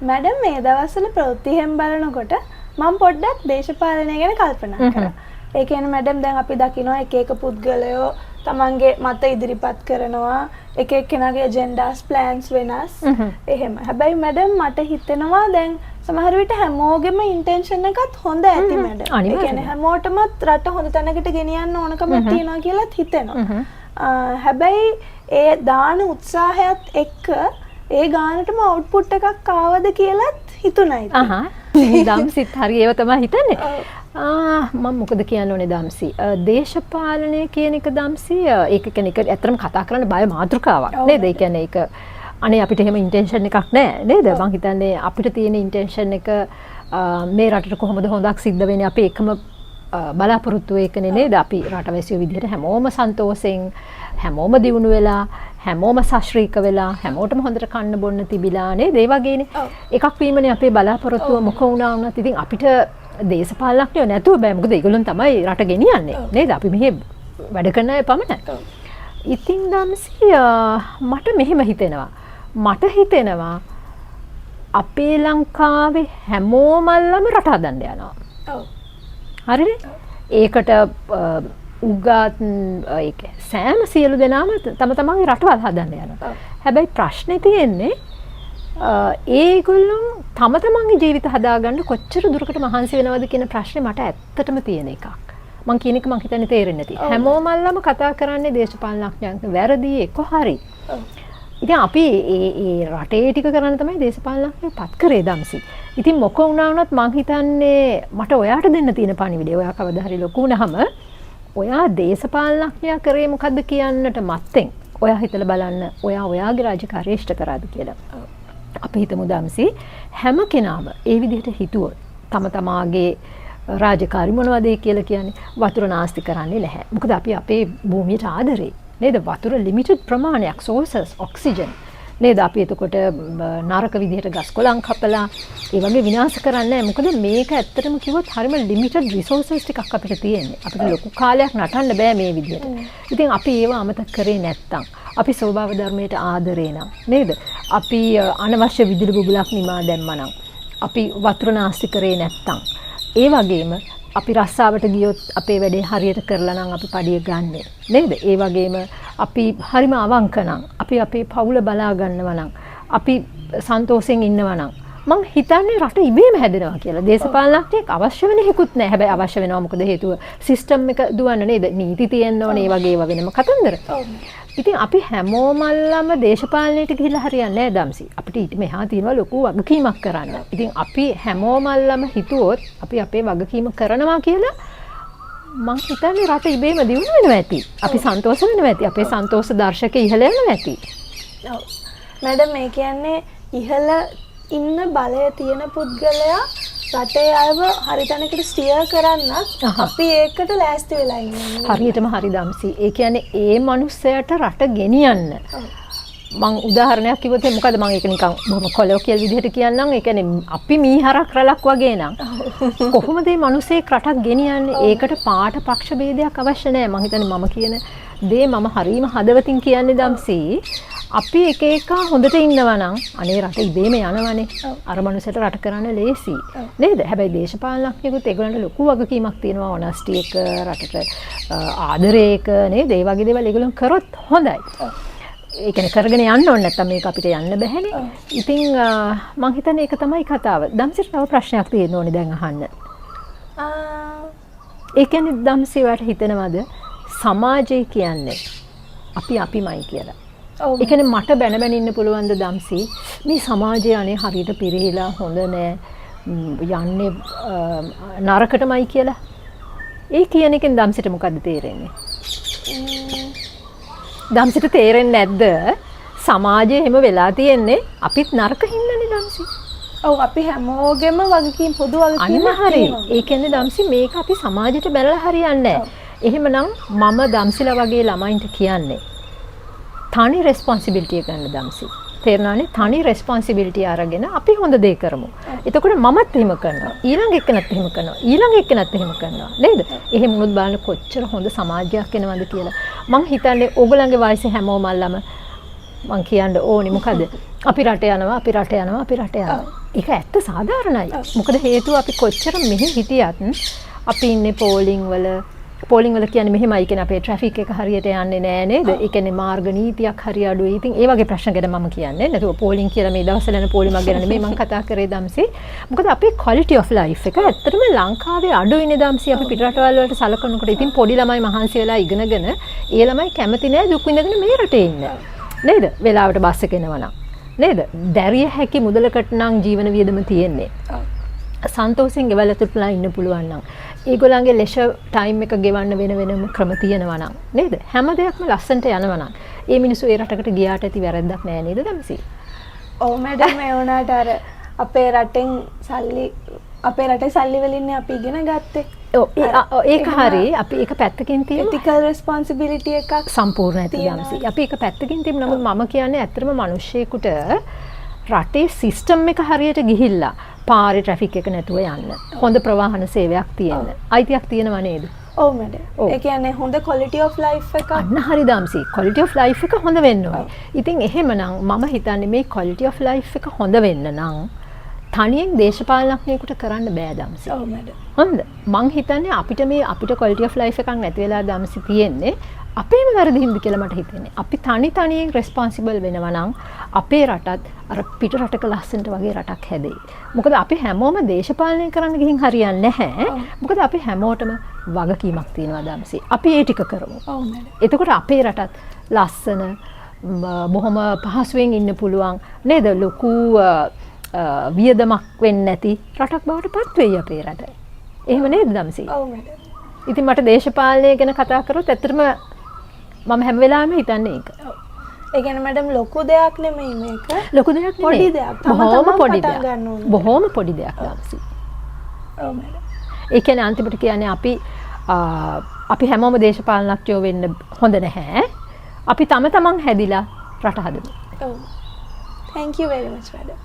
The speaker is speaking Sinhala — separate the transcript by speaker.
Speaker 1: මැඩම්, මේ දවස්වල ප්‍රවෘත්ති එහෙම බලනකොට මම පොඩ්ඩක් දේශපාලනය ගැන කල්පනා කරා. ඒ කියන්නේ මැඩම්, දැන් අපි දකිනවා එක එක පුද්ගලයෝ තමන්ගේ මත ඉදිරිපත් කරනවා, එක එක්කෙනාගේ එජෙන්ඩාස්, ප්ලෑන්ස් වෙනස්. එහෙම. හැබැයි මැඩම්, මට හිතෙනවා දැන් සමහර විට හැමෝගෙම ඉන්ටෙන්ෂන් එකත් හොඳ ඇති මැඩම්. ඒ කියන්නේ හැමෝටමත් රට හොඳ තැනකට ගෙනියන්න ඕනකමක් තියෙනවා කියලාත් හිතෙනවා. හැබැයි ඒ දාන උත්සාහයත් එක්ක ඒ ගානටම අවුට්පුට් එකක් ආවද කියලත් හිතුණා ඉතින්.
Speaker 2: අහා. දම්සිත් හරි ඒව තමයි හිතන්නේ. මම මොකද කියන්න ඕනේ දම්සි? දේශපාලනය කියන එක දම්සි, ඒක කියන්නේ ඒක ඇත්තටම කතා කරන්න බය මාතෘකාවක් නේද? ඒ කියන්නේ ඒක අනේ අපිට එහෙම ඉන්ටෙන්ෂන් එකක් නෑ නේද? මං හිතන්නේ අපිට තියෙන ඉන්ටෙන්ෂන් එක මේ රටට කොහොමද හොඳක් සිද්ධ වෙන්නේ, අපි එකම බලාපොරොත්තුව ඒකනේ නේද? අපි රටවැසියෝ විදිහට හැමෝම සන්තෝෂෙන්, හැමෝම දියුණු වෙලා, හැමෝම සශ්‍රීක වෙලා, හැමෝටම හොඳට කන්න බොන්න තිබිලා නේද? ඒ වගේනේ. එකක් වීමනේ අපේ බලාපොරොත්තුව මොක වුණා වුණත්. ඉතින් අපිට දේශපාලනඥයෝ නැතුව බෑ. මොකද ඒගොල්ලන් තමයි රට ගෙනියන්නේ නේද? අපි මෙහෙ වැඩ කරන අය පමණයි. ඉතින් දම්සි, මට මෙහෙම හිතෙනවා. මට හිතෙනවා අපේ ලංකාවේ හැමෝමල්ලම රට හදන්න යනවා. හරිනේ? ඒකට උගත්, ඒ සෑම සියලු දෙනාම තම තමන්ගේ රටවල් හදන්න යනවා. හැබැයි ප්‍රශ්නේ තියෙන්නේ ඒගොල්ලොන් තම තමන්ගේ ජීවිත හදාගන්න කොච්චර දුරකට මහන්සි වෙනවද කියන ප්‍රශ්නේ මට ඇත්තටම තියෙන එකක්. මං කියන එක මං හිතන්නේ තේරෙන්නේ නැති. හැමෝමල්ලම කතා කරන්නේ දේශපාලනඥයන් වැරදි එක්ක හරි. ඉතින් අපි ඒ ඒ රටේ ටික කරන්න තමයි දේශපාලනඥයෝ පත් කරේ දම්සි. ඉතින් මොක වුණා වුණත් මං හිතන්නේ මට ඔයාට දෙන්න තියෙන පණිවිඩය, ඔයා කවදා හරි ලොකු වුණාම ඔයා දේශපාලනඥයා කරේ මොකද්ද කියන්නට මත්තෙන් ඔයා හිතලා බලන්න ඔයා ඔයාගේ රාජකාරිය ඉෂ්ට කරාද කියලා. අපි හිතමු දම්සි, හැම කෙනාම ඒ විදිහට හිතුවොත් තම තමාගේ රාජකාරි මොනවද ඒ කියලා කියන්නේ, වතුර නාස්ති කරන්නේ නැහැ. මොකද අපි අපේ භූමියට ආදරේ. නේද? වතුර ලිමිටඩ් ප්‍රමාණයක්, සෝසස්, ඔක්සිජන් නේද? අපි එතකොට නරක විදිහට ගස් කොළන් කපලා ඒ වගේ විනාශ කරන්නේ නැහැ. මොකද මේක ඇත්තටම කිව්වොත් හරිම ලිමිටඩ් රිසෝසස් ටිකක් අපිට තියෙන්නේ. අපිට ලොකු කාලයක් නටන්න බෑ මේ විදිහට. ඉතින් අපි ඒව අමතක කරේ නැත්තම්, අපි ස්වභාව ධර්මයට ආදරේ නම් නේද? අපි අනවශ්‍ය විදුලි බුබුලක් නිමා දැම්මා නම්, අපි වතුර නාස්ති කරේ නැත්තම්, ඒ වගේම අපි රස්සාවට ගියොත් අපේ වැඩේ හරියට කරලා නම් අපි පඩිය ගන්නෙ නේද? ඒ වගේම අපි හරිම අවංක නම්, අපි අපේ පවුල බලා ගන්නවා නම්, අපි සන්තෝෂෙන් ඉන්නවා නම්, මං හිතන්නේ රට ඉබේම හැදෙනවා කියලා. දේශපාලනඥයෙක් අවශ්‍ය වෙන හේකුත් නෑ. හැබැයි අවශ්‍ය වෙනවා, මොකද හේතුව සිස්ටම් එක දුවන්න නේද? නීති තියෙන්න ඕනේ. ඒ වගේ ඒවා වෙනම කතන්දර. ඉතින් අපි හැමෝමල්ලම දේශපාලනයට ගිහිල්ලා හරියන්නේ නෑ දම්සි. අපිට ඊට මෙහා තියෙනවා ලොකු වගකීමක් කරන්න. ඉතින් අපි හැමෝමල්ලම හිතුවොත් අපි අපේ වගකීම කරනවා කියලා, මං හිතන්නේ රට ඉබේම දියුණු වෙනවා ඇති. අපි සන්තෝෂ වෙනවා ඇති. අපේ සන්තෝෂ දර්ශක ඉහළ යනවා ඇති.
Speaker 1: ඔව්. මැඩම්, මේ කියන්නේ ඉහළ ඉන්න බලය තියෙන පුද්ගලයා රටේ අයව හරි තැනකට ස්ටියර් කරන්නත් අපි ඒකට ලෑස්ති වෙලා ඉන්නේ.
Speaker 2: හරියටම හරි දම්සි. ඒ කියන්නේ ඒ මනුස්සයාට රට ගෙනියන්න. මං උදාහරණයක් කිව්වොත් එහෙනම් මොකද, මං ඒක නිකන් බොහොම කොලොකියල් විදිහට කියන්නම්. ඒ කියන්නේ අපි මීහරක් රැලක් වගේ නම් කොහොමද මේ මිනිස්සෙක් රටක් ගෙනියන්නේ? ඒකට පාට පක්ෂ භේදයක් අවශ්‍ය නෑ. මං හිතන්නේ මම කියන දේ මම හරීම හදවතින් කියන්නේ දම්සි. අපි එක එක හොඳට ඉන්නවා නම් අනේ රට ඉබේම යනවනේ. අර මනුස්සයට රට කරන්න ලේසි. නේද? හැබැයි දේශපාලනඥයෙකුත් ඒගොල්ලන්ට ලොකු වගකීමක් තියෙනවා, ඔනස්ටි එක, රටට ආදරය එක නේද? ඒ වගේ දේවල් ඒගොල්ලන් කරොත් හොඳයි. ඒ කියන්නේ කරගෙන යන්න ඕනේ, නැත්තම් මේක අපිට යන්න බැහැනේ. ඉතින් මං හිතන්නේ ඒක තමයි කතාව. දම්සිට තව ප්‍රශ්නයක් තියෙන්න ඕනේ දැන් අහන්න. ඒ කියන්නේ දම්සි, ඔයාට හිතෙනවද සමාජය කියන්නේ අපි අපිමයි කියලා?
Speaker 1: ඔව්.
Speaker 2: ඒ කියන්නේ මට බැන බැන ඉන්න පුළුවන්ද දම්සි, මේ සමාජය අනේ හරියට පිරිහිලා හොඳ නෑ, යන්නේ නරකටමයි කියලා? ඒ කියන එකෙන් දම්සිට මොකද්ද තේරෙන්නේ? දම්සිට තේරෙන්නේ නැද්ද සමාජය එහෙම වෙලා තියෙන්නේ අපිත් නරක හින්දානේ දම්සි?
Speaker 1: ඔව්, අපි හැමෝගෙම වගකීම්, පොදු වගකීමක්
Speaker 2: අන්න හරි.
Speaker 1: තියෙනවා.
Speaker 2: ඒ කියන්නේ දම්සි, මේක අපි සමාජයට බැනලා හරියන්නේ නැහැ. එහෙමනම් මම දම්සිලා වගේ ළමයින්ට කියන්නේ තනි රෙස්පොන්සිබිලිටි එක ගන්න දම්සි. තේරුණානේ? තනි රෙස්පොන්සිබිලිටි අරගෙන අපි හොඳ දේ කරමු. එතකොට මමත් එහෙම කරනවා. ඊළඟ එක්කනත් එහෙම කරනවා. ඊළඟ එක්කනත් එහෙම කරනවා. නේද? එහෙම වුණොත් බලන්න කොච්චර හොඳ සමාජයක් එනවද කියලා. මං හිතන්නේ ඕගොල්ලන්ගේ වයසේ හැමෝම අල්ලම මං කියන්න ඕනේ මොකද අපි රට යනවා, අපි රට යනවා, අපි රට යනවා. ඒක ඇත්ත සාධාරණයි. මොකද හේතුව අපි කොච්චර මෙහි හිටියත් අපි ඉන්නේ පෝලිං වල. පෝලිං වල කියන්නේ මෙහෙමයි, කියන්නේ අපේ ට්‍රැෆික් එක හරියට යන්නේ නෑ නේද? ඒ කියන්නේ මාර්ග නීතියක් හරි අඩුයි. ඉතින් ඒ වගේ ප්‍රශ්න ගැන මම කියන්නේ. නැතුව පෝලිං කියලා මේ දවස්වල යන පෝලිමක් ගැන නෙමෙයි මම කතා කරේ දම්සි. මොකද අපේ ක්වොලිටි ඔෆ් ලයිෆ් එක ඇත්තටම ලංකාවේ අඩුයිනේ දම්සි අපි පිට රටවල් වලට සලකනකොට. ඉතින් පොඩි ළමයි මහන්සි වෙලා ඉගෙනගෙන ඒ ළමයි කැමති නෑ දුක් විඳගෙන මේ රටේ ඉන්න. නේද? වෙලාවට බස් එක එනවා නම්. නේද? දැරිය හැකි මුදලකට නම් ජීවන වියදම තියෙන්නේ. සන්තෝෂෙන් ගෙවල් ඇතුළට ඉන්න පුළුවන් නම්, ඒගොල්ලන්ගේ ලෙෂර් ටයිම් එක ගෙවන්න වෙන වෙනම ක්‍රම තියෙනවා නම්, නේද? හැම දෙයක්ම ලස්සනට යනවා නම් ඒ මිනිස්සු ඒ රටකට ගියාට ඇති වැරද්දක් නෑ නේද දම්සි?
Speaker 1: ඔව් මැඩම්, ඒ වුණාට අර අපේ රටෙන් සල්ලි, අපේ රටේ සල්ලි වලින්නේ අපි ඉගෙන ගත්තේ.
Speaker 2: ඔව්, ඒක හරි. අපි ඒක පැත්තකින් තියමු.
Speaker 1: එතිකල් රෙස්පොන්සිබිලිටි එකක්
Speaker 2: සම්පූර්ණ ඇති.
Speaker 1: තියෙනවා.
Speaker 2: දම්සි. අපි ඒක පැත්තකින් තියමු. නමුත් මම කියන්නේ ඇත්තටම මිනිස්සෙකුට රටේ සිස්ටම් එක හරියට ගිහිල්ලා පාරේ ට්‍රැෆික් එක නැතුව යන්න, හොඳ ප්‍රවාහන සේවයක් තියෙන්න අයිතියක් තියෙනවා නේද?
Speaker 1: ඔව් මැඩම්.
Speaker 2: ඔව්.
Speaker 1: ඒ කියන්නේ හොඳ ක්වොලිටි ඔෆ් ලයිෆ් එකක්.
Speaker 2: අන්න හරි දම්සි. ක්වොලිටි ඔෆ් ලයිෆ් එක හොඳ වෙන්න ඕනේ. ඉතින් එහෙමනම් මම හිතන්නේ මේ ක්වොලිටි ඔෆ් ලයිෆ් එක හොඳ වෙන්න නම් තනියෙන් දේශපාලනඥයෙකුට කරන්න බෑ දම්සි.
Speaker 1: ඔව් මැඩම්.
Speaker 2: හොඳ. මං හිතන්නේ අපිට මේ අපිට ක්වොලිටි ඔෆ් ලයිෆ් එකක් නැති වෙලා දම්සි තියෙන්නේ අපේම වැරදි හින්දා කියලා මට හිතෙන්නේ. අපි තනි තනියෙන් රෙස්පොන්සිබල් වෙනවා නම් අපේ රටත් අර පිට රටක ලස්සනට වගේ රටක් හැදෙයි. මොකද අපි හැමෝම දේශපාලනය කරන්න ගිහින් හරියන්නේ නැහැ. මොකද අපි හැමෝටම වගකීමක් තියෙනවා දම්සි. අපි ඒ ටික කරමු.
Speaker 1: ඔව් මැඩම්.
Speaker 2: එතකොට අපේ රටත් ලස්සන බොහොම පහසුවෙන් ඉන්න පුළුවන් නේද? ලොකු වියදමක් වෙන්නේ නැති රටක් බවට පත් වෙයි අපේ රට. එහෙම නේද දම්සි?
Speaker 1: ඔව් මැඩම්.
Speaker 2: ඉතින් මට දේශපාලනය ගැන කතා කරොත් ඇත්තටම මම හැම වෙලාවෙම හිතන්නේ ඒක.
Speaker 1: ඔව්. ඒ කියන්නේ මැඩම් ලොකු දෙයක් නෙමෙයි මේක.
Speaker 2: ලොකු දෙයක් නෙමෙයි.
Speaker 1: පොඩි දෙයක්. තම
Speaker 2: බොහොම
Speaker 1: තමන්
Speaker 2: පොඩි
Speaker 1: පටන්
Speaker 2: දෙයක්.
Speaker 1: ගන්න ඕනේ.
Speaker 2: බොහොම පොඩි දෙයක් දම්සි.
Speaker 1: ඔව් මැඩම්.
Speaker 2: ඒ කියන්නේ අන්තිමට කියන්නේ අපි හැමෝම දේශපාලනඥයෝ වෙන්න හොඳ නැහැ. අපි තම තමන් හැදිලා රට හදමු.
Speaker 1: ඔව්. Thank you very much, madam.